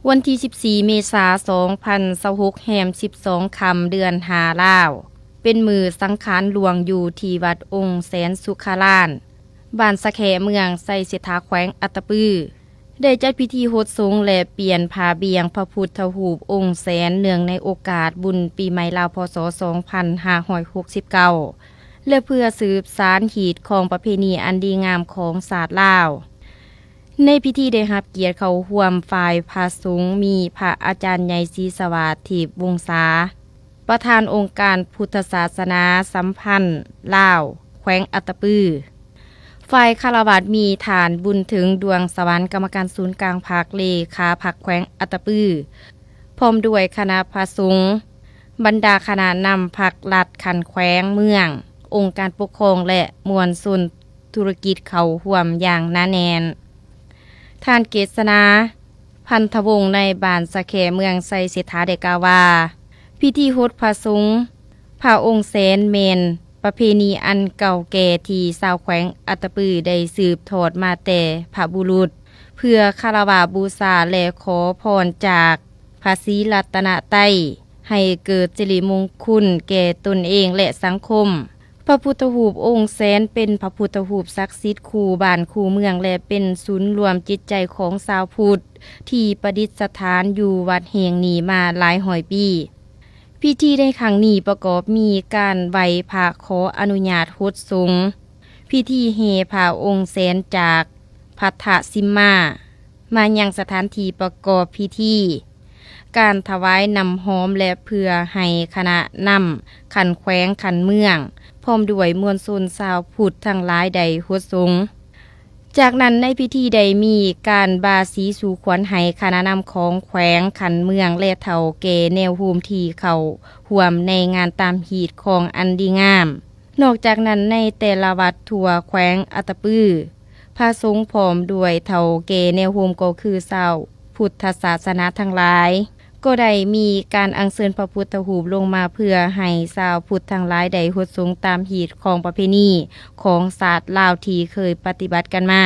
ວັນທີສິບສີ່ ເມສາ ສອງພັນຊາວຫົກ ແຮມສິບສອງຄ່ຳ ເດືອນຫ້າລາວ ເປັນມື້ສັງຂານຫຼວງຢູ່ທີ່ວັດອົງແສນສຸຂາລານ ບ້ານສະແຄ ເມືອງໄຊເສດຖາ ແຂວງອັດຕະປື ໄດ້ຈັດພິທີຫົດສົງ ແລະ ປ່ຽນຜ້າບ່ຽງພະພຸດທະຮູບອົງແສນ ເນື່ອງໃນໂອກາດບຸນປີໃໝ່ລາວ ພ.ສ. ສອງພັນຫ້າຮ້ອຍຫົກສິບເກົ້າ ແລະ ເພື່ອສືບສານຮີດຄອງປະເພນີອັນດີງາມຂອງຊາດລາວ. ໃນພິທີໄດ້ຮັບກຽດເຂົ້າຮ່ວມຝ່າຍພະສົງ ມີພະອາຈານໃຫຍ່ ສີສະຫວາດ ທິບວົງສາ ປະທານອົງການພຸດທະສາສະໜາສຳພັນລາວ ແຂວງອັດຕະປື, ຝ່າຍຄາລະວາດມີທ່ານ ບຸນເຖິງ ດວງສະຫວັນ ກຳມະການສູນກາງພັກ, ເລຂາພັກແຂວງອັດຕະປື ພ້ອມດ້ວຍຄະນະພະສົງ, ບັນດາຄະນະນຳພັກລັດຂັ້ນແຂວງ, ເມືອງ, ອົງການປົກຄອງ ແລະ ມວນຊົນທຸລະກິດເຂົ້າຮ່ວມຢ່າງໜາແໜ້ນ. ທ່ານ ເກດສະໜາ ພັນທະວົງ ນາຍບ້ານສະແຄ ເມືອງໄຊເສດຖາ ໄດ້ກ່າວວ່າ ພິທີຫົດພະສົງ ພະອົງແສນ ແມ່ນປະເພນີອັນເກົ່າແກ່ທີ່ຊາວແຂວງອັດຕະປືໄດ້ສືບທອດມາແຕ່ພະບຸລຸດ ເພື່ອຄາລະວະບູຊາ ແລະ ຂໍພອນຈາກພະສີລັດຕະນະໄຕ ໃຫ້ເກີດສິລິມົງຄຸນແກ່ຕົນເອງ ແລະ ສັງຄົມ. ພະພຸດທະຮູບອົງແສນເປັນພະພຸດທະຮູບສັກສິດຄູ່ບ້ານຄູ່ເມືອງ ແລະ ເປັນສູນລວມຈິດໃຈຂອງຊາວພຸດ ທີ່ປະດິດສະຖານຢູ່ວັດແຫ່ງນີ້ມາຫຼາຍຮ້ອຍປີ. ພິທີໃນຄັ້ງນີ້ປະກອບມີການໄຫວ້ພະຂໍອະນຸຍາດຫົດສົງ, ພິທີແຫ່ພະອົງແສນຈາກພັດທະສິມມາ ມາຍັງສະຖານທີ່ປະກອບພິທີ, ການຖວາຍນ້ຳຫອມ ແລະ ເພື່ອໃຫ້ຄະນະນຳຂັ້ນແຂວງຂັ້ນເມືອງ ພ້ອມດ້ວຍມວນຊົນຊາວພຸດທັງຫຼາຍໄດ້ຫົດສົງ. ຈາກນັ້ນໃນພິທີໄດ້ມີການບາສີສູ່ຂວັນໃຫ້ຄະນະນຳຂອງແຂວງຂັ້ນເມືອງ ແລະ ເຖົ້າແກ່ແນວໂຮມທີ່ເຂົ້າຮ່ວມໃນງານຕາມຮີດຄອງອັນດີງາມ. ນອກຈາກນັ້ນໃນແຕ່ລະວັດທົ່ວແຂວງອັດຕະປື ພະສົງພ້ອມດ້ວຍເຖົ້າແກ່ແນວໂຮມ ກໍຄືຊາວພຸດທະສາສະໜາທັງຫຼາຍ ກໍໄດ້ມີການອັນເຊີນພະພຸດທະຮູບລົງມາເພື່ອໃຫ້ຊາວພຸດທັງຫຼາຍໄດ້ຫົດສົງຕາມຮີດຄອງປະເພນີຂອງຊາດລາວທີ່ເຄີຍປະຕິບັດກັນມາ.